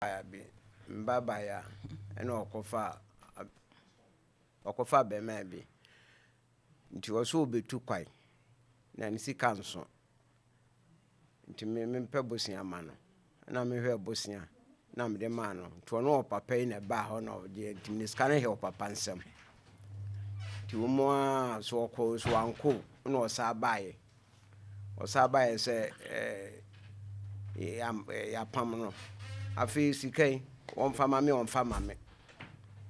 Bi mba baeɛ a, ɛna ɔkɔfaa ɔkɔfaa abarimaa bi. Nti ɔse ɔbɛtu kwan na ne sika nso. Nti me mempɛ bosea ma no. Ɛna mehwɛɛ bosea na mede maa no. Nti ɔne ɔpapa yi na ɛbaa hɔ na ɔgyeɛ. Nti mede sika no hyɛɛ ɔpapa nsam. Nti wɔn ara so ɔkɔ o so wankɔ o, ɛna ɔsan baeɛ. Ɔsan baeɛ sɛ yɛapam no. Afei sika yi, wɔmfa ma me ɔmfa ma me.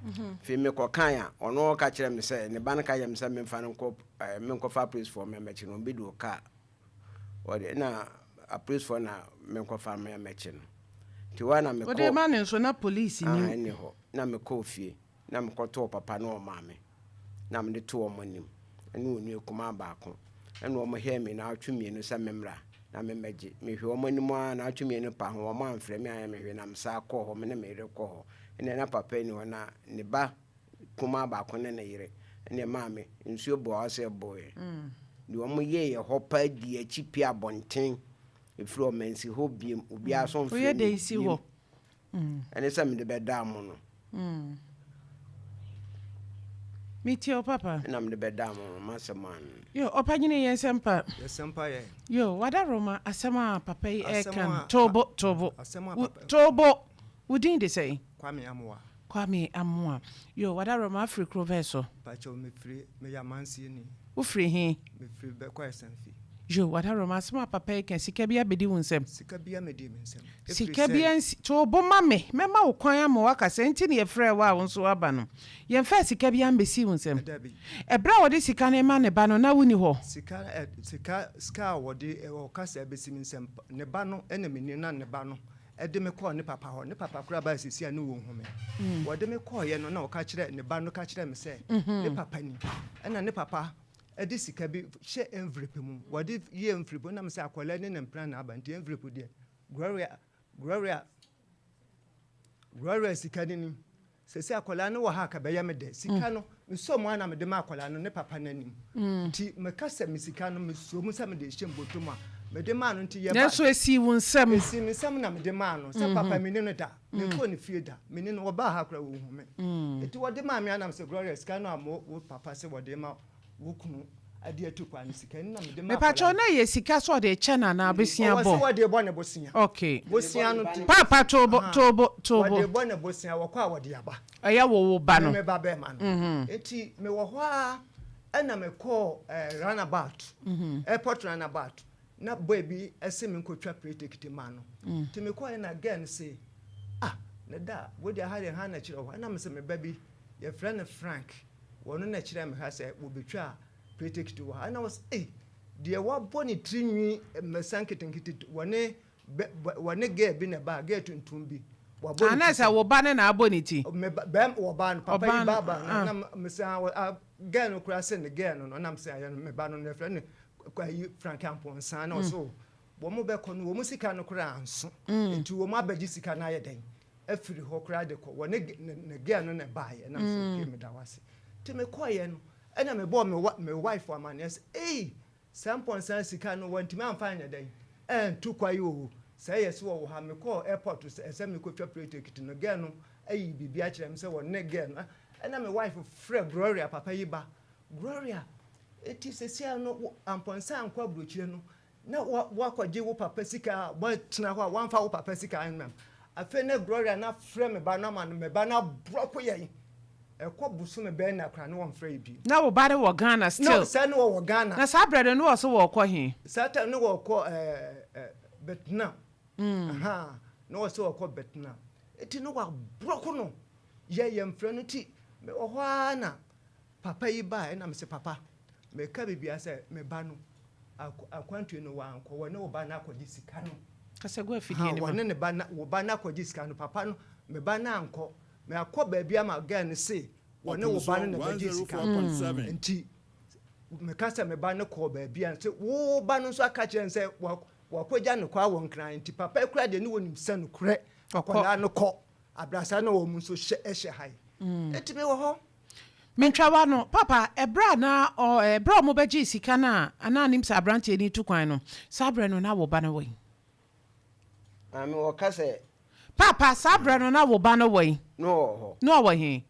Mhm. Afei mekɔkae a, ɔno ɔka kyerɛ me sɛ, ne ba no ka kyerɛ me sɛ memfa no nkɔ menkɔfa apolisifoɔ mmɛkye no, ɔmbɛdi wɔ kaa. Ɔde na apolisifoɔ na menkɔfa mmɛkye no. Nti hɔ a na mekɔ. Wode ma no nso na polisi ni hɔ. Na mekɔɔ fie. Na mekɔtoo papa ne ɔmaame, na mede too wɔn anim, ne onua kumaa baako. Ɛnna wɔhwɛɛ me nnawɔtwe mmienu sɛ memmra na memmɛgye. Mehwɛɛ wɔn anim ara, nnawɔtwe mmienu pa ho, wɔamfrɛ me anyɛ me hwee, na mesan kɔɔ hɔ, me ne me yere kɔɔ hɔ. Ɛnneɛ na papa nni hɔ, na ne ba kumaa baako ne ne yere. Ɛnneɛ maame, nsuo bɔɔ a ɔsɛ ɛbɔeɛ. Deɛ wɔyɛeɛ hɔ paa dii akyi pue abɔnten, ɛfiri hɔ mansi hɔ bio, obiara nso mfrɛ Woyɛ me dɛn si bio. hɔ? Ɛne sɛ mede bɛdaa mo no. Metie wo papa. Ɛna mede bɛdaa mo no, m'asɛm ano. Yo, ɔpanyini yɛn nsɛm pa. Yɛn nsɛm pa yɛ. Yo, Wadaroma, asɛm a papa yi Asɛm ɛreka no, a Tobo, Tobo, asɛm a wo, papa. Tobo, wo din de sɛn? Kwame Amoah. Kwame Amoah. Yo, Wadaroma, afiri kuro bɛn so? Mpakyɛw, mefiri, meyɛ amansieni. Wofiri he? Mefiri Bɛkɔ Asanfi. Yo, Wadaroma, asɛm a papa yi ka, sika bi abɛdi wo nsam? Sika biara mmɛdii me nsam. Ɛfiri Sika sɛ. biara nsi, to wo bo ma me, mɛma wo kwan ama woakasa, enti na yɛfrɛɛ wo a wo nso woaba no. Yɛmfaa sika biara mmɛsii wo nsam. Dabi. Ɛberɛ a wɔde sika no rema ne ba no, na wonni hɔ? Sika ɛ, sika, sika a wɔde, ɛ, ɔka sɛ ɛbɛsi me nsam, ne ba no na menni, na ne ba no de me kɔɔ ne papa hɔ. Ne papa koraa baa seesei a ne wɔnhu me. Wɔde me kɔeɛ no, na ɔka kyerɛ, ne ba no ka kyerɛɛ me sɛ, ne papa ni. Ɛna ne papa de sika bi hyɛ envelope mu. Wɔde yɛɛ envelope mu, na me sɛ akwadaa ne ne mpena na aba, nti envelope deɛ, Gloria, Gloria, Gloria sika no ni. Sɛsɛ akwadaa no wɔ ha a ka bɛyɛ me dɛ. Sika no, mesɔ mu ara na mede ma akwadaa no ne papa no anim. Nti meka sɛ me sika no, mesɔ mu sɛ mede rehyɛ me bɔtɔ mu a, mede maa no nti yɛba. Nanso esii wo nsam. Esii me nsam na mede maa no. Sɛ papa menni no da. Menkɔɔ ne fie da. Menni no. Ɔbaa ha koraa ɔnhu me. Nti wɔde maa me ara na mesɛ Gloria sika no a wo papa se wɔde rema wo kunu de atu kwan no sika no na mede ma Mepakyɛw akwadaa na ɛyɛ sika sɛ ɔde rekyɛ no anaa bosea Ɔwɔ bɔ? sɛ wɔde bɔ ne bosea. Okay. Bosea no ti. Paapa tobo Aha. tobo tobo. Wɔde bɔ ne bosea wɔkɔ a wɔde aba. Ɛyɛ wo wo ba no. Me me ba bɛrima no. Nti mewɔ hɔ ara ɛna mekɔɔ eh, runabout. Airport runabout. Na boy bi ɛse me nkɔtwa plane ticket ma no. Nti mekɔɛ na girl no se ah ne da wo deɛ ha deɛ ha na kyerɛ hɔ. Ɛna mese me ba bi yɛfrɛ no Frank. Wɔno na ɛkyerɛɛ me ha sɛ wɔbɛtwa pretekiti wɔ ha. Ɛna wɔse, ei, deɛ wabɔ ne tiri nwi mmɛsa nketenkete, wɔne bɛ, wɔne girl bi na ɛbaa, girl tuntum bi. Wabɔ ne Ana ti sɛ sɛ. wo ba no na abɔ ne ti? Me ba, bɛm, wɔbaa no, papa yi Ɔbaa ba no, baa no, ah. na mese, ah, wɔ, ah, girl no koraa sɛ ne girl no no, na mese, ayɛ no, me ba no no, yɛfrɛ no, ayi, Frank Amponsah, na ɔse, oh, wɔn bɛkɔ no, wɔn sika no koraa anso, nti wɔn abɛgye sika no ayɛ dɛn? afiri hɔ koraa de kɔ wɔne ne girl no na ɛbaeɛ na mesɛ okay meda wo ase nti mekɔeɛ no ɛna mebɔɔ me wa me wife amanneɛ sɛ ei saa mpɔnsa sika no wɔntumi amfa anyɛ dɛn ɛntu kwae o sɛ ɛyɛ sɛ wɔwɔ ha mekɔɔ airport sɛ ɛsɛ mekɔtwa plane ticket no girl no ayi biribi akyerɛ me sɛ wɔne girl no ɛna me wife frɛ Gloria papa yi ba Gloria eti sesia no ampɔnsa ankɔ aburokyire no Na woakɔgye wo papa sika a woatena hɔ a woamfa wo papa sika anma. Afei na Gloria no afrɛ me ba no ama no, me ba no aborɔko yɛn. Ɛkɔ bosome bɛyɛ nna koraa na wɔmfrɛ yɛ bio. Na wo ba no wɔ Ghana still? No, sɛ na wɔwɔ Ghana. Na saa berɛ no, na wɔse wɔrekɔ he? Saa time no wɔrekɔ ɛɛ Vietnam. Ahaa, na wɔse wɔrekɔ Vietnam. Nti na wɔaborɔko no, yɛ yɛmfrɛ no nti mewɔ hɔ ara na Papa yi baeɛ na mese papa meka biribiara sɛ me ba no akwantuo no wankɔ wɔne wo ba no akɔgye sika no. Kasa gu afidie no mu. Wɔne ne ba wo ba no akɔgye sika no papa no me ba no ankɔ me akɔ baabi ama girl no se wɔne wo ba no na bɛgye sika no nti meka sɛ me ba no kɔɔ baabi a sɛ wo ba no nso aka kyerɛ no sɛ wakɔgya no kɔ awɔ nkran nti papa kura deɛ ne wɔnim sɛ nokorɛ akwadaa no kɔ abrasa na wɔn nso hyɛ ɛhyɛ ha yi nti mewɔ hɔ. Mentwa w'ano, papa, ɛberɛ a na ɔ, ɛberɛ a wɔbɛgyee sika no a na anim sɛ aberanteɛ no retu kwan no, saa berɛ no na wo ba no wɔ he? Maame, wɔka sɛ. Paapa, saa berɛ no na wo ba no wɔ he? Na ɔwɔ hɔ. Na ɔwɔ he?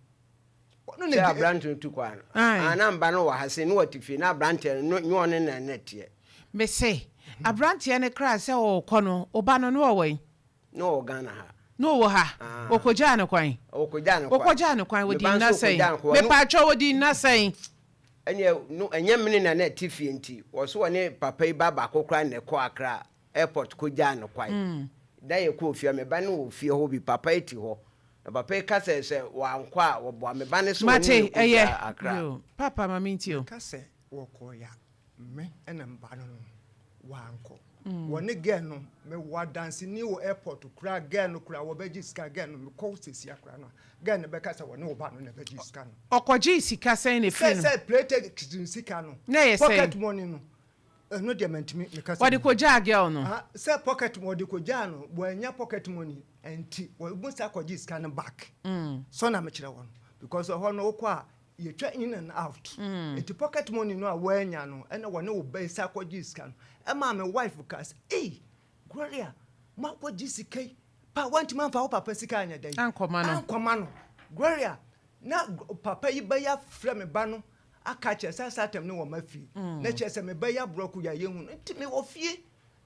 Sɛ aberante no tu kwan no. Ah, na mba no wɔ ha sei, na wɔte fie, na aberanteɛ no, nyɛ ɔne na na ɛteɛ. Mese, aberanteɛ no kraa sɛ ɔɔkɔ no, wo ba no, na ɔwɔ he? Na ɔwɔ Ghana ha. Na ɔwɔ ha? Ah. Wɔkɔgyaa no kwan? Wɔkɔgyaa no kwan. Wɔkɔgyaa no kwan, Me wɔdii ba nna nso sɛn? wɔkɔgyaa no kwan. Ɔno. Mepaakyɛw, wɔdii nna sɛn? Ɛnneɛ, no, ɛnyɛ mene na na ɛte fie nti, wɔse wɔne papa yi ba baako koraa na ɛkɔɔ Accra airport kɔgyaa no kwan. Da yɛkɔɔ fie a, me ba no wɔ fie hɔ bi, papa yi te hɔ. Na papa yi ka sɛ, sɛ wankɔ a, wɔboa me ba no sɛ wɔne Mate, no ɛyɛ. kɔgyaa Accra. Yoo, Paapa ma mentie o. Meka sɛ wɔkɔeɛ a, me na me ba no no, wankɔ. Wɔne girl no, mewɔ adanseni wɔ airport koraa, girl no koraa wɔbɛgye sika, girl no, mekɔ sesia koraa no a, girl no bɛka sɛ wɔne wo ba no na ɛbɛgye sika no. Ɔkɔgyee sika sɛn na Sɛ ɛfiri no? sɛ plane ticket sika no, Na ɛyɛ sɛn? pocket money no, ɛno deɛ mantumi meka sɛ Wɔde menim. kɔgyaa girl no? Ah, sɛ pocket wɔde kɔgyaa no, wɔannya pocket money nti, wɔn san kɔgyee sika no back. So na mekyerɛ wo no, because ɛhɔ no wokɔ a, Yɛtwa in and out. Nti pocket money no a woannya no ɛna wɔne wo ba yi san kɔgyee sika no. Ɛmaa me wife kaa sɛ, Ei! Gloria, moakɔgye sika yi pa woantumi amfa wo papa sika anyɛ dɛn? Ankɔma no. Ankɔma no. Gloria, na papa yi ba yi afrɛ me ba no aka akyerɛ sɛ saa tam no wɔma fie. Na kyerɛ sɛ me ba yi aborɔko yi a yɛnhu no. Nti mewɔ fie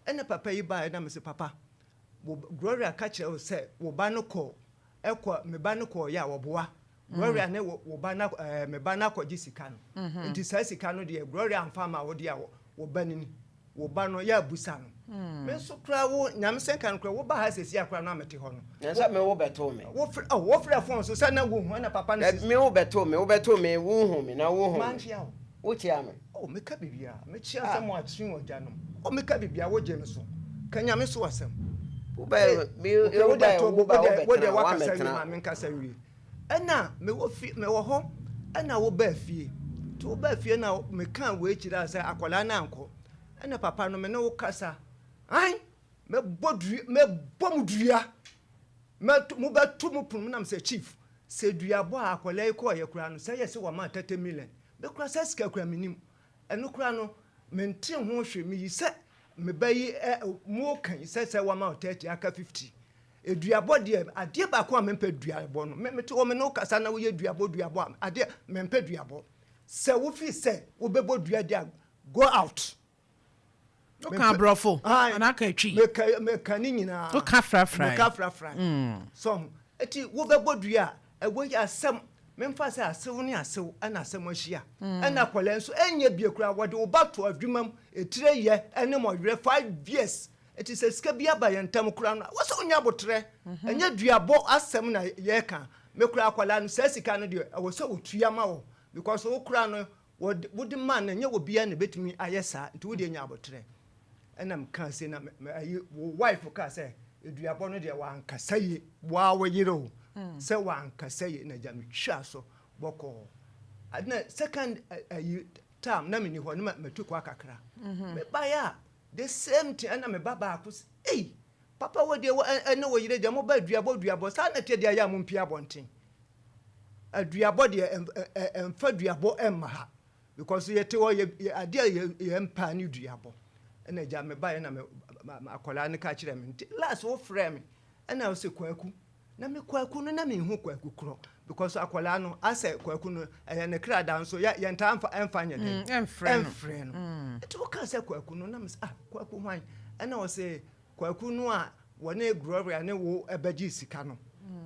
ɛna papa yi baeɛ na mese, Papa, wo Gloria ka kyerɛ wo sɛ wo ba no kɔ ɛkɔ me ba no kɔɔeɛ a wɔboa Gloria ne wo wo ba no ɛɛ me ba no akɔgye sika no nti saa sika no deɛ Gloria amfa ama wo deɛ a wo ba no ni wo ba no yɛ abusa no me nso koraa wo nyame sɛ nka no koraa wo ba ha sɛsi a koraa no a mete hɔ no Na sɛ me wo bɛtoo me. wo frɛ oh wo frɛ phone so sɛ na wo hu ɛna papa no Dabi sisi me wo bɛtoo me wo bɛtoo me wo hu me na wo hu me. Mankyea wo. Wo kyea me. Oh meka biribiara mekyea sɛ mo akye wɔ agyanom oh meka biribiara wo gye me so ka nyame so asɛm. Wo ba me wo ba wo ba wo bɛtena wa mɛtena. Ma menkasa wie. Ɛna mewɔ fie mewɔ hɔ ɛna wo baa fie nti wo baa fie na mekaa wei kyerɛ sɛ akwadaa no ankɔ ɛna papa no me ne wo kasa an mɛbɔ dua mɛbɔ mo dua mɛto mo bɛto mo pono mu nam sɛ chief sɛ duabɔ a akwadaa yi kɔɔyɛ koraa no sɛ yɛ sɛ wɔma 30 million me koraa sɛ sika koraa menim ɛno koraa no mente ho hwee meyi sɛ me ba yi ɛ mo kan sɛ sɛ wɔma wo 30 aka 50 Duabɔ deɛ, adeɛ baako a mempɛ duabɔ no, me mete hɔ me ne wo kasa na woyɛ duabɔ duabɔ a, adeɛ mempɛ duabɔ. Sɛ wofi sɛ wobɛbɔ dua deɛ a, go out. Woka aborɔfo anaa ka twi? Meka meka ne nyinaa. Woka frafrae. Meka frafrae. So ho. Eti wobɛbɔ dua a, ɛwɔ yi asɛm memfa sɛ asew ne asew ɛna asɛm ahyia. Ɛna akwadaa nso ɛnyɛ bie koraa wɔde wo ba to adwuma mu etire yɛ ɛne mɔwerɛ 5 years. Enti sɛ sika bi aba yɛn ntam koraa no a, ɛwɔ sɛ wonya aboterɛ. Ɛnyɛ duabɔ asɛm na yɛreka. Me koraa akwadaa no, saa sika no deɛ, ɛwɔ sɛ wɔtua ma wo because wo koraa no, wɔde wode ma no, ɛnyɛ obiara na ɛbɛtumi ayɛ saa. Nti wo deɛ nya aboterɛ. Ɛna mekaa sei na me ayi wo wife kaa sɛ duabɔ no deɛ wankasa yie. Wo ara wo yere o, sɛ wankasa yie na agya metwaa so bɔkɔɔ. Ɛna second ayi time na menni hɔ na matu kwa kakra. Mebaeɛ a, The same thing ɛna me ba baako se ei papa wo deɛ wo ɛne wo yere deɛ mo ba aduabɔ duabɔ saa na ɛteɛ deɛ ayɛ a mo mpie abɔnten aduabɔ deɛ ɛmfa duabɔ ɛmma ha because yɛte hɔ yɛ adeɛ a yɛ yɛ mpa ne duabɔ ɛna agya me ba yɛ na me akwadaa no ka kyerɛ me nti last wo frɛ me ɛna ɔsɛ kwaku Na me kwaku no na menhu kwaku korɔ because akwadaa no asɛ kwaku no ɛyɛ ne kra da nso yɛ yɛntaa mfa ɛmfa nyɛ dɛn ɛmfrɛ no ɛmfrɛ no nti wokaa sɛ kwaku no na me sɛ ah kwaku hwan ɛna ɔsɛ kwaku no a wɔne Gloria ne wo ɛbɛgye sika no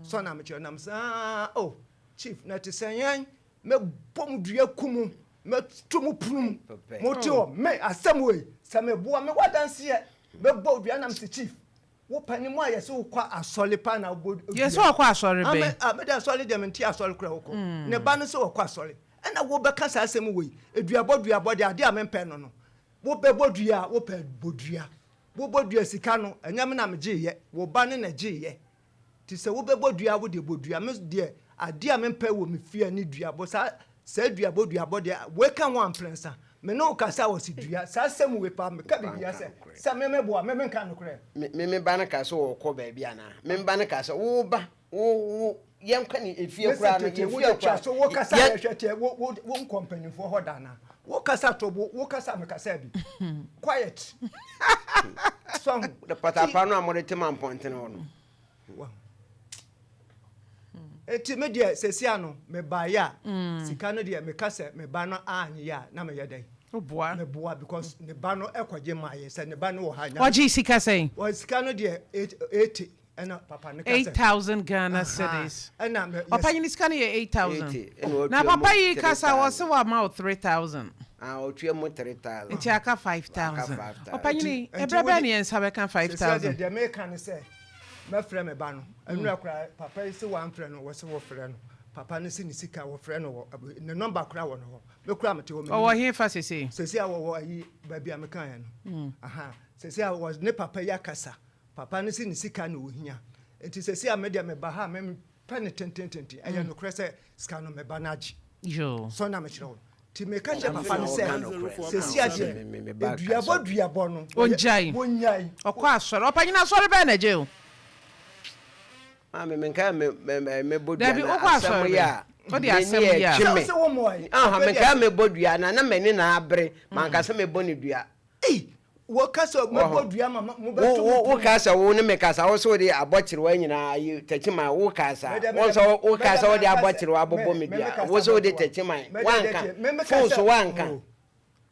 sɔ na mekyerɛ na me sɛ ah oh chief na ɛte sɛ yɛn mɛbɔ mo dua ku mo mɛto mo pono mu mote hɔ me asɛm wei sɛ meboa me wadanseɛ mɛbɔ dua na me sɛ chief Wo panin mu a yɛse wo kɔ asɔre paa na wobɔ dua. Yɛse ɔkɔ asɔre bɛn? Ah me de asɔre deɛ mente asɔre koraa wokɔ. Ne ba no se ɔkɔ asɔre. Ɛna wo bɛka saa asɛm wei. Duabɔ duabɔ deɛ adeɛ a mempɛ no no. Wo bɛbɔ dua a wopɛ bɔ dua. Wo bɔ dua sika no ɛnyɛ me na megyeeyɛ. Wo ba no na ɛgyeeyɛ. Nti sɛ wobɛbɔ dua a wo deɛ bɔ dua. Me deɛ adeɛ a mempɛ wɔ me fie ne duabɔ. Saa saa duabɔ duabɔ deɛ wei ka ho a mprɛnsa. Me ne wo kasa a wɔse dua. Saa asɛm wei paa meka biribiara sɛ sɛ me meboa me menka nokorɛ. Me me ba no kaa sɛ ɔrekɔ baabi anaa? Me ba no kaa sɛ wo ba wo wo yɛnkɔ ne efie Mese koraa no tete yɛn wo fie de twa koraa so wo kasa yɛn yɛhwɛ teɛ wo wo wo nkɔ mpanimfoɔ hɔ da anaa? Wo kasa to bo wo kasa mekasa bi. Quiet. So ho. Patapaa no a mode te ma mpɔntene hɔ no. Wahu. Enti me deɛ seesei ano mebaeɛ a, sika no deɛ meka sɛ me ba no anyeyɛ a na meyɛ dɛn? Woboa. Meboa because ne ba no kɔgye maeɛ sɛ ne ba no wɔ ha nyame. Ɔgyee sika sɛn? Wɔ sika no deɛ 80 ɛna papa no ka sɛ. 8000 Ghana cedis. Ɛna me. Ɔpanyin sika no yɛ 8000. 80 ɛna ɔtua Na mu papa yi kasa 3000. ɔse wama wo 3000. Ah ɔtua mu 3000. Nti aka Aka 5000. 5000. Ɔpanyin Nti nti ɛbrɛ wo bɛn de ne yɛn nsa bɛka seesei deɛ 5000? deɛ meka ne sɛ mɛfrɛ me ba no. Ɛnora koraa papa yi se wamfrɛ no wɔse wɔfrɛ no. Papa no se ne sika wɔfrɛ no wɔ ne number koraa wɔ ne hɔ. Me koraa mete hɔ menim. Ɔwɔ hefa seesei? Seesei a wɔwɔ ayi baabi a mekaeɛ no. Aha seesei a wɔ ne papa yi akasa. Papa no se ne sika na ohia. Nti seesei a me deɛ meba ha a me pɛ no tentententen. Ɛyɛ nokorɛ sɛ sika no me ba no agye. So na mekyerɛ wo no. Nti meka kyerɛ papa no sɛ seesei a deɛ duabɔ duabɔ no Ongyae. wɔnyae. Ɔkɔ asɔre. Ɔpanyin asɔre bɛn na ɛgye wo? Maame menkae me me me mebɔ dua Dabi na wokɔ asɛm asɔre yɛ bɛn? a Wode m'ani asɛm yɛ a. ɛtwe Sɛ me. wose wo mmoa yi, Aha afei deɛ menkae sɛ. mebɔ dua na na m'ani na abere manka sɛ mebɔ ne dua. Ei! Wɔka sɛ Wɔ mɛbɔ hɔ. dua ma Wo mobɛto wo me wo pon. kaa sɛ wo ne me kasa wo sɛ wode abɔkyerewa nyinaa ayi takyiman wo kaa saa Mɛdɛ wo mɛdɛ sɛ wo kaa mɛdɛ sɛ wode manka sɛ abɔkyerewa me abobɔ me me dua mekasa wo sɛ wode abɔkyerewa. takyiman Mɛdɛ dɛ woanka tie me meka phone sɛ so woanka. oh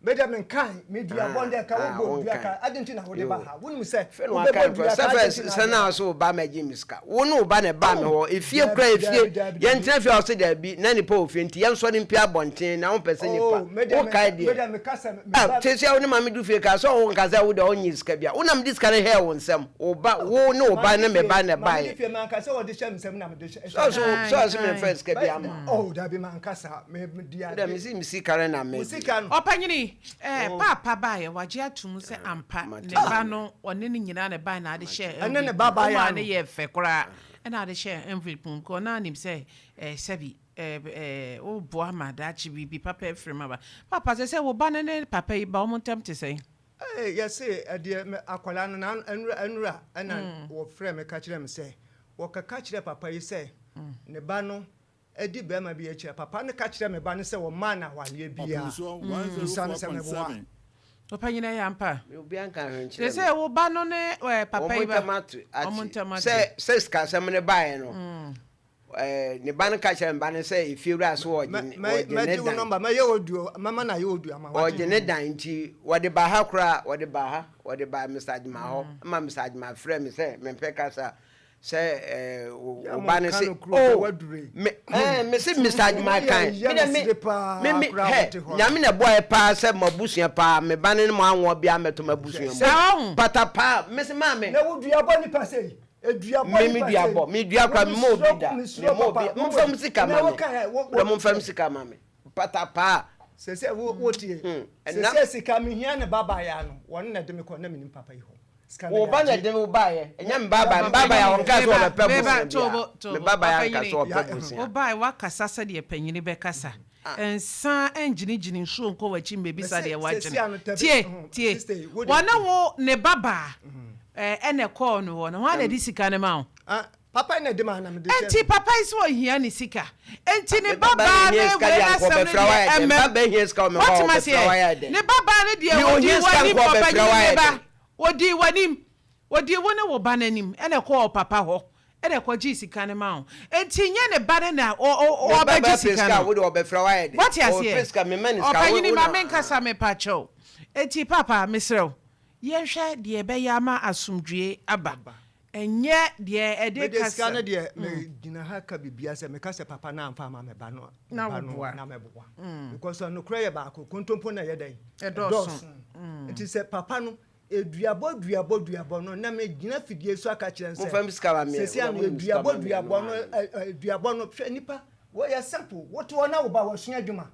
mɛdɛ menkae me dua bɔ ndɛ ka Ah, wobɔ dua wonkae. ka adi nti na wode ba Yo. ha wonim sɛ Fɛ na waka wobɛbɔ ntorɔ dua sɛ ka fɛ adi nti na sɛ ade na ba so wo ba mɛgye me sika wo ne wo ba na ɛbaa me oh hɔ efie kura dabi efie dabi dabi dabi yɛntena fie a ɔse daabi na nipa wɔ fie nti yɛnsɔre mpue abɔnten na wompɛ sɛ nipa oh mɛdɛ wokae menka deɛ mɛdɛ meka sɛ me ah ba seesei a wo ne maame du fie kaa sɛ wo nka sɛ wo deɛ ɔnnye sika bia wo na mede sika no hɛɛ wo nsam wo ba oh wo ne wo ba maame ne de me fie ba na maame de ɛbaeɛ fie manka sɛ wɔde hyɛ me nsam na mede hyɛ sɛ hyɛ ɔse wo Ae sɛ ɔse memfa ae. sika Bɛ bia ma oh dabi manka saa me mede wo deɛ ade mese me sika no na wo mede sika no Ɔpanyini, eh, oh paapa baeɛ, wagye atom sɛ ampa mate ne ba aseɛ no, ɔne no nyinaa na ɛbaeɛ na ade hyɛɛ ɛne ne envelope ba mu. baeɛ Womaa no ano yɛɛ fɛ koraa ɛna ade hyɛɛ envelope mu because na nim sɛ eh, sɛbi eh, eh, woboa ma daakye biribi papa afiri mu aba. Paapa, sɛ sɛ wo ba no ne papa yi ba, wɔn ntam te sɛn? Ee, yɛse ɛdeɛ me akwadaa no na ɛnura ɛnura ɛna wɔfrɛ me ka kyerɛ me sɛ wɔkɛka kyerɛ papa yi sɛ ne ba no adi bɛrima bi akyi a papa no ka kyerɛ me ba no sɛ wɔmaa no awareɛ biara Ɔpemsoɔ bisa no sɛ meboa 104.7. Ɔpanyin ɛyɛ ampa. Me obiara nka hwee nkyerɛ Sɛ me. sɛ wo ba no ne eh, papa Wɔn yi ba ntam ato wɔn ate. ntam ate. Sɛ sɛ sikasɛm no baeɛ no, ɛɛ ne ba no ka kyerɛ ne ba no sɛ efiewura so wɔgye ne wɔgye ne mɛgye wo dan. nɔmba mɛyɛ oduo mɛma no ayɛ oduo ama wate Wɔgye ne dan nti wɔde ba ha koraa wɔde ba ha wɔde ba Mr. Agyemang hɔ ma Mr. Agyemang frɛ me sɛ mempɛ kasa sɛ ɛɛ wo ba no se oh me ɛɛ me se Mr. Agyemang kan me dɛ me me me hɛ nyame na ɛboa yɛ paa sɛ mo abusua paa me ba no ne mo anwɔ bia mɛto mo abusua mu pata paa me se maame. Na wo dua bɔ nipa sei edua bɔ Me me nipa dua sei bɔ me dua kora me ma obi da me ma obi mo nfa mo sika ma me wodɛ mo nfa mo sika ma me pata paa. Sese wo wo tie Ɛnam. sese sika me hia ne ba ba ya no wɔn na de me kɔ na me nim papa yi hɔ. Sika no Wo ba na yɛagye. ɛde wo baeɛ, ɛnyɛ me ba baeɛ. Me ba baeɛ a ɔnkaa sɛ Meba, ɔbɛpɛ meba, bosea tobo, biara. tobo, Me ba baeɛ anka ɔpanyini. sɛ ɔpɛ bosea. Wobae, woakasa sɛdeɛ panyini bɛkasa. Nsa ngyinigyini nsuo nkɔ w'akyi mmɛbisa Mese deɛ seesei woagyene. ano tabi Tie, ho tie. sister yi wo deɛ Wɔne tie. wo ne babaa eh, ɛna ɛkɔɔ no hɔ no, hwan na ɛde sika no ma wo? Ah papa yi na ɛde maa na mede hyɛ Enti no. papa yi sɛ ɔhia ne sika. Enti ne Me ba ba babaa hia no sika wei deɛ anka n'asɛm no ɔbɛfrɛ wo deɛ ayɛ dɛn? Me ɛmmam. ba ba hia sika wɔ me hɔ a Woatem ɔbɛfrɛ wo aseɛ? ayɛ dɛn? Ne babaa no deɛ Me ɔdii ɔhia sika w'anim, nka ɔbɛfrɛ wo ɔpanyini ayɛ me ba. dɛn? Ɔdii w'anim. Ɔdii wo ne wo ba no anim ɛna ɛkɔɔ ɔpapa hɔ ɛna ɛkɔgyee sika no maa wo. Enti nyɛ ne ba no na Me ba ba ɔbɛgye pɛ sika sika a no. wo deɛ ɔbɛfrɛ wo ayɛ dɛn? Woate Ɔpɛ aseɛ? sika mema no sika wo Ɔpanyini wo ma na menkasa mepakyɛw. Enti papa mesrɛ wo yɛnhwɛ deɛ ɛbɛyɛ ama asomdwoeɛ aba. Ɛnyɛ deɛ ɛde Mede sika kasa. no deɛ megyina ha ka biribiara sɛ meka sɛ papa no amfa ama me ba no a Na me ba no woboa. na mɛboa because nokorɛ yɛ baako kontompo na ɛyɛ dɛn Ɛdɔɔso. nti sɛ papa no Eduabɔ duabɔ duabɔ no na me gyina fidie so aka kyerɛ no sɛ Momfa me sika ma me sɛsi ano wura mo sika eduabɔ ma me duabɔ ɛno no ara ɛ ɛ duabɔ no hwɛ nipa wɔyɛ simple wote hɔ na wo ba wɔsua adwuma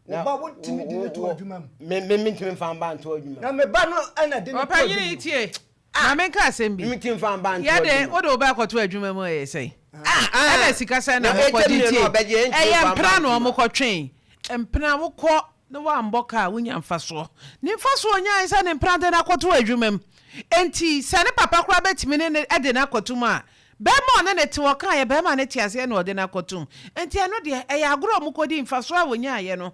wo na ba wo wotumi de wo no to wo adwuma mu me me mentumi mfa mba nto adwuma na mu me ba no ɛna de no to adwuma Ɔpanyini mu tie, ma menka asɛm bi. mentumi mfa mba nto Yɛ de, adwuma wode wo ba akɔto adwuma mu ɛyɛ sɛn? ah Ɛna ah sika sɛn na na ɛkyɛ mokɔgye mmienu a tie? ɔbɛgye ɛntumi Ɛyɛ mfa mba mpena na nto adwuma wɔkɔtwe. Mpena wokɔ na woambɔ ka a, wonya mfasoɔ. Ne mfasoɔ a ɔnyaeɛ sɛ ne mpena de no akɔto adwuma mu. Enti sɛ ne papa koraa bɛtumi ne no de no akɔto mu a, barima a ɔne no te hɔ kaeɛ, barima no te aseɛ na ɔde no akɔto mu. Enti ɛno deɛ, ɛyɛ agorɔ a wɔkɔdii, mfasoɔ a wɔnyaeɛ no,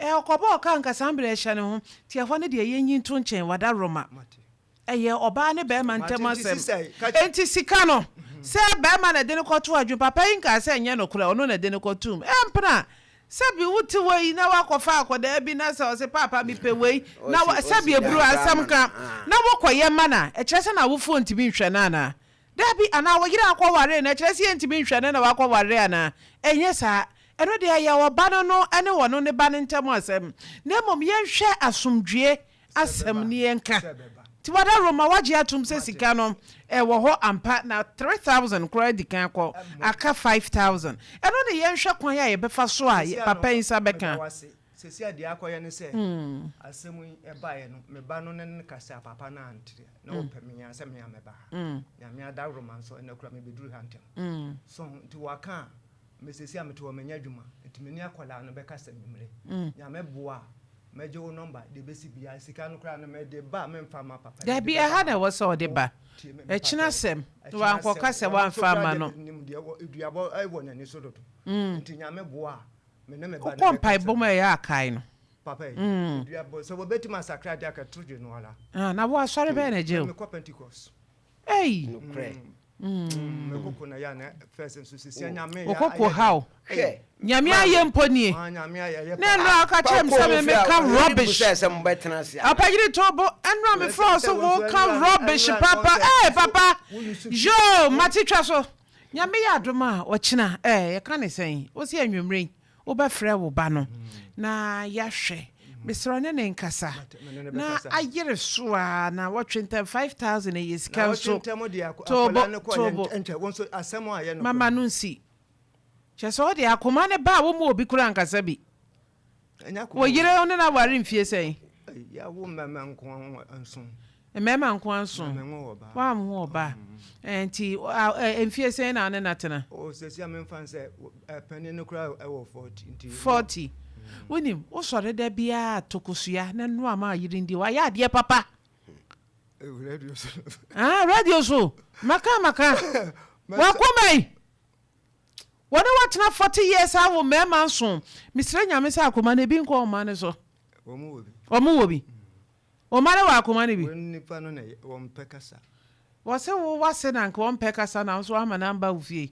ɛ, ɔkɔbɔɔ ka anka saa mmerɛ ɛhyɛ ne ho. Nti ɛhɔ no deɛ, yɛnyi nto nkyɛn, wadaworoma. Ɛyɛ ɔbaa ne barima Mate ntam nti asɛm. sisɛ ka kyerɛ Enti sika no, Sɛ barima na ɛde no kɔto adwene, papa yi nkaa sɛ ɛnyɛ nokorɛ, ɔno na ɛde no kɔtoom. Ɛmpena! Sɛbi wote hɔ yi na woakɔfa akwadaa bi na sɛ ɔse paapa mepɛ wei na wa, sɛbi aburo asɛm ka na wokɔyɛ ma no a, ɛkyerɛ sɛ n'awofoɔ ntumi nhwɛ no anaa? Dabi, anaa wo yere akɔware no, ɛkyerɛ sɛ yɛntumi nhwɛ no na wakɔware anaa? Ɛnyɛ saa. Ɛno deɛ ɛyɛ ɔba no no ne ɔno ne ba no ntam asɛm. Na mmom yɛnhwɛ asomdwoeɛ asɛm ne yɛnka. Nti wada Roma wagye atom sɛ sika no ɛwɔ hɔ ampa na 3000 koraa adi kan akɔ, aka 5000. Ɛno ne yɛnhwɛ kwan a yɛbɛfa so a papa yi nsa bɛka. Seesei a deɛ akɔyɛ ne sɛ, asɛm yi ɛbaeɛ no, me ba no ne no kasa a papa no antere, na ɔpɛ me ara sɛ me ara mɛba ha. Nyame adaworoma nso, ɛnnɛ koraa mebɛduru ha ntɛm. So ho, nti waka a, me seesei a mete hɔ menyɛ adwuma, nti me ne akwadaa no bɛkasa anwummere. Nyame boa a, mɛgye wo nɔmba, deɛ ɛbɛsi biara, sika no koraa no mede ba a memfa mma papa yi, mede Dabi, ɛha bɛba na ha. ɛwɔ sɛ ɔde Wo, ba. tie me, Ɛkyena mepakyɛw. asɛm, na Ɛkyena wankɔka asɛm, sɛ ɔno nso woamfa koraa amma deɛ no. menim deɛ wɔ, duabɔ wɔ n'ani so dodo, nti Nyame boa a, Wokɔ mpaebɔ mu a ɛyɛ a kae no. Ah, na wo asɔre bɛn na ɛgye wo? Ei! Wo koko haw. Nyame ayɛ mpo nie. Na ɛno a woka kyerɛ me sɛ me meka rubbish. Ɔpanyini to bo, ɛno a mefrɛ wo so woka rubbish papa. Ee papa! Yoo, mate twa so. Nyame yɛ adom a ɔkyena eh yɛka ne sɛn? Wose anwummere yi wobɛfrɛ wo ba no na yɛahwɛ. Mesrɛ wo ne ne nkasa na ayere so a na wɔtwe ntɛm 5000 ɛyɛ sika nso. Toobo toobo mama no nsi. Kyerɛ sɛ wode akoma no ba a womma obi koraa nkasa bi. Wo yere wo ne no aware mfie sɛn? Yɛawo mmarima nko ara nson. Mmarima nko ara nson. Na menwo ɔbaa. Woanwo ɔbaa. Nti mfie sɛn na wo ne no atena? Oh, seesei a memfa no sɛ panin no koraa wɔ 40 nti. 40. Wonim, wosɔre da biara to kosua na noa ma yere ndi. Wayɛ adeɛ papa. Radio so. Ah, radio so. Maka maka. Wakoma yi. Wɔne wo atena 40 years awo mmarima nson. Mesrɛ Nyame sɛ akoma no ebi nkɔ wo mma no so. Wɔn wɔ bi. Wɔn wɔ bi. Wo mma no wɔ akoma no bi. Wɔn nipa no na wɔn pɛ kasa. Wɔse wo wase na nka wɔn pɛ kasa na wo nso woama no amba wo fie.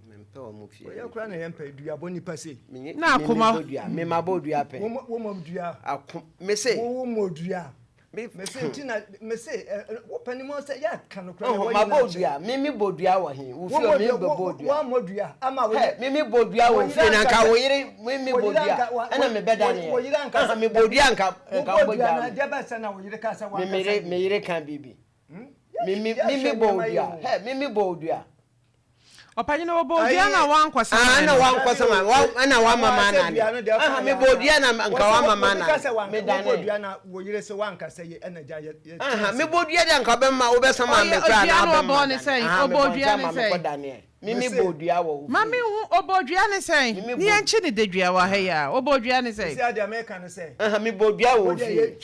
Mempɛ wɔn fie. Wɔyɛ koraa na yɛn pɛ duabɔ nipa sei. Na akoma. Me ma bɔ dua pɛ. Wo mɔ dua. Ako me se. Wo mɔ dua. Mese nti na mese wo pɛ ne mu sɛ yɛ ka no kora ma bɔ dua me me bɔ dua wɔ he wo fie me bɛ bɔ dua wa mɔ dua ama wo me me bɔ dua wɔ fie na nka wo yere me me bɔ dua ɛna me bɛ da ne yɛ me bɔ dua nka nka bɔ dua na deɛ bɛ sɛ na wo yere ka sɛ wa me me me yere ka bibi me me me bɔ dua hɛ me me bɔ dua. Ɔpanyin ɔbɔ dua na wankɔ saman no. Na wankɔ saman wa ɛna wama ma na ne. Aha me bɔ dua na nka wama ma na me dane. Wobɔ dua na wo yere se wanka sɛ ye ɛna gya yɛ. Aha me bɔ dua de nka ɔbɛma wo bɛ saman me kura na ɔbɛma dane. Aha me bɔ dua ne sɛn? Ɔbɔ dua ne sɛn? Me me bɔ dua wɔ wo fie. Ma me hu ɔbɔ dua ne sɛn? Ne yɛn kyi ne dadua wɔ ha yi a ɔbɔ dua ne sɛn? Sisi adeɛ meka ne sɛ. Aha me bɔ dua wɔ wo fie.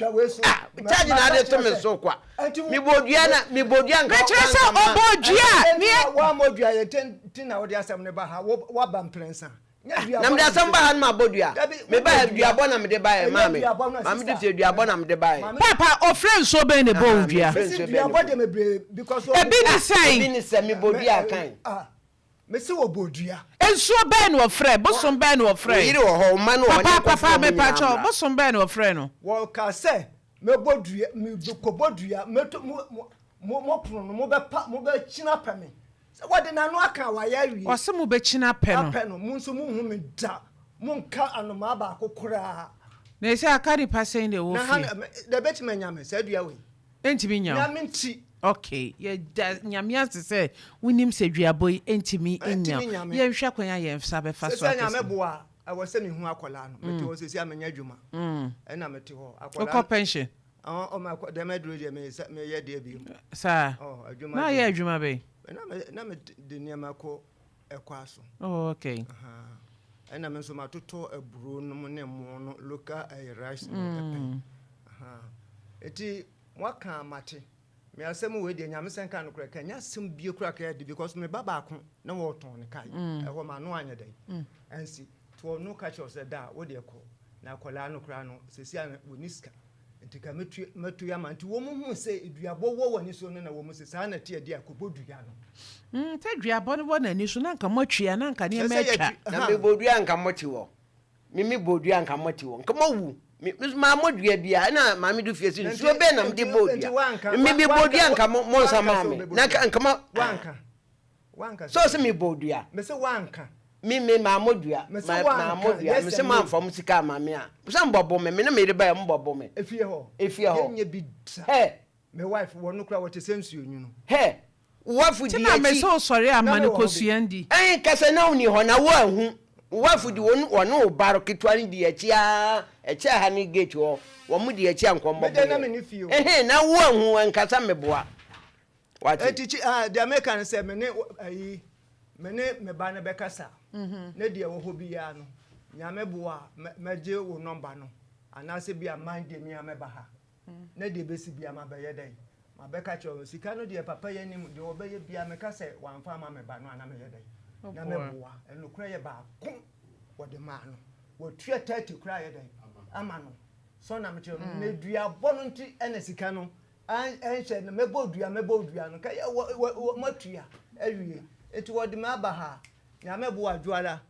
Ah charge na ade to me so kwa. Mebɔ dua na mebɔ dua nka Mekyerɛ sɛ ɔbɔ dua ne. Wammɔ dua yɛ nti na wode asɛm no ba ha waba mprɛnsa. Na mede asɛm ba ha no mabɔ dua. Meba ha duabɔ na mede baeɛ maame. Maame de fie duabɔ na mede baeɛ. Papa ɔfrɛ nsuo bɛn na ɛbɔ wo dua? Ebi ne sɛn? Ebi ne sɛ mebɔ dua kan. Mese wɔbɔ dua. Nsuo bɛn na wɔfrɛ? Bosom bɛn na wɔfrɛ? Wo yere wɔ hɔ, wo mma no wɔ hɔ, ne Papa, nkurɔfoɔ papa, mu nyinaa mepakyɛw, mmra. bosom bɛn na wɔfrɛ no? Wɔkaa sɛ, Mɛbɔ dua, mekɔbɔ dua, mɛto mo, mo, mo, mo pono no, mobɛpa, mobɛkyini apɛ me. Sɛ wɔde n'ano aka a, wayɛ awie. Ɔse mobɛkyini apɛ no. Apɛ no, mo nso monhu me da, monka anomaa baako koraa. Na ɛsɛ aka nipa sɛn na ɛwɔ Na ha fie? na, na ɛbɛtumi anya me, saa dua wei. Ɛntumi nya wo. Nyame nti. Ok, yɛda Nyame ase sɛ wonim sɛ duabɔ yi ɛntumi nya wo. Yɛnhwɛ kwan a yɛn nsa bɛfa so Sɛsɛ akɛse. Nyame boa a, ɛwɔ sɛ mehu akwadaa no. Mete hɔ sɛsi a menyɛ adwuma. Ɛna mete hɔ. Akwadaa Wokɔ pension? Ɔn, ɔma akɔ, dɛm aduro deɛ me meyɛ deɛ bio. Saa? Ɔ, adwuma Na deɛ. ayɛ adwuma bɛn? Na me, na me de nneɛma kɔ ɛkwa so. Oh, ok. Ahaa. Ɛna me nso matotɔ aburo nom ne mo no, local ɛyɛ rice no ɛpɛn. Ahaa. Eti moaka a mate. Me asɛm wei deɛ Nyame sɛ nka nokorɛ ka nyɛ asɛm bie koraa ka yɛ de because me ba baako na wɔtɔn ne kae ɛhɔ ma ano anyɛ dɛn ansi nti ɔno ka kyerɛ sɛ da wo deɛ kɔ na akwadaa no koraa no sɛsi a wɔni sika. Nti ka mɛtua mɛtua ama. Nti wɔn huu sɛ duabɔ wɔ w'ani so no na wɔn se saa na ɛteɛ deɛ a kɔbɔ dua no. Mm, sɛ duabɔ no wɔ n'ani so na anka moatwi a na anka Kyerɛ nneɛma sɛ atwa. yɛatwi, Na ahaa. mebɔ dua a anka mote hɔ. Me mebɔ dua a anka mote hɔ. Nka moawu. Me me nso mammɔ dua biara. Ɛna maame du fie se Nti nsuo bɛn na mede nti bɔɔ nti dua? woanka Me wa mebɔ woanka dua a wa anka mo monsa woanka maa sɛ me. wobɛbɔ Na dua. anka anka mo Woanka. Woanka Sɛ sɛ ɔse wobɛbɔ dua. mebɔɔ dua. Mese woanka. Me me mammɔ dua. Mese Ma woanka, mammɔ dua. yes Mese and no. moamfa mo sika amma me a. Sɛ mobɔbo me. Me ne me yere baeɛ mobɔbo me. Efie hɔ. Efie hɔ. Yɛnyɛ bi da. Hɛ! Me wife, wɔno koraa wɔte sɛ nsuo nwunu. Hɛ! Wo wafo Nti di na mese akyi. wosɔre a Na ma no mewɔ hɔ bi. kosua ndi. Ɛn kasa na wonni hɔ na wo anhu. Wo wafo di wɔn wɔne wo ba ketewa no di akyi aa ɛkyɛ ha ne gate hɔ wɔn di akyi a nkɔmmɔ Me deɛ na boyɛ. menni fie o. Ɛhɛn na wo anhu ɛnkasa meboa. Wate? Eti kyi ah deɛ meka ne sɛ me ne ayi me ne me ba no bɛkasa ne deɛ ɛwɔ hɔ biara no Nyame boa a mɛgye wo nɔmba no anaasɛ bi a Monday me a mɛba ha na deɛ ɛbɛsi biara mabɛyɛ dɛn mabɛka kyerɛ wo sika no deɛ papa yi anim deɛ ɔbɛyɛ biara meka sɛ wamfa ama me ba no a na meyɛ dɛn na mɛboa ɛnokorɛ yɛ baako wɔde maa no watua 30 koraa yɛ dɛn ama no sɛ na mekyerɛ no na duabɔ no nti ɛna sika no ɛnhyɛ no mɛbɔ dua mɛbɔ dua no kɛyɛ wɔ wɔ matua awie nti wɔde me aba ha nyame boa adwoala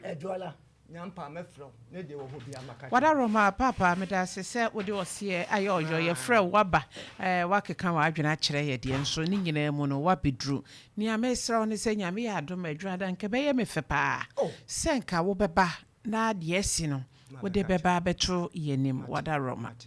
adwoala nyampa mɛfrɛ wo ne deɛ wɔ hɔ bia maka kyerɛ Wadaroma paapa medase sɛ wode ɔseɛ ayɛ ɔyɔ yɛfrɛ wo waba eh, wakeka w'adwene akyerɛ yɛ deɛ nso ne nyinaa mu no wabɛduru nea mesrɛ wo ne sɛ Nyame yɛ adom a adwuada nka ɛbɛyɛ me fɛ paa oh sɛ nka wobɛba na deɛ asi no wode mabɛka kyerɛ bɛba abɛto yɛn anim mate Wadaroma. mate.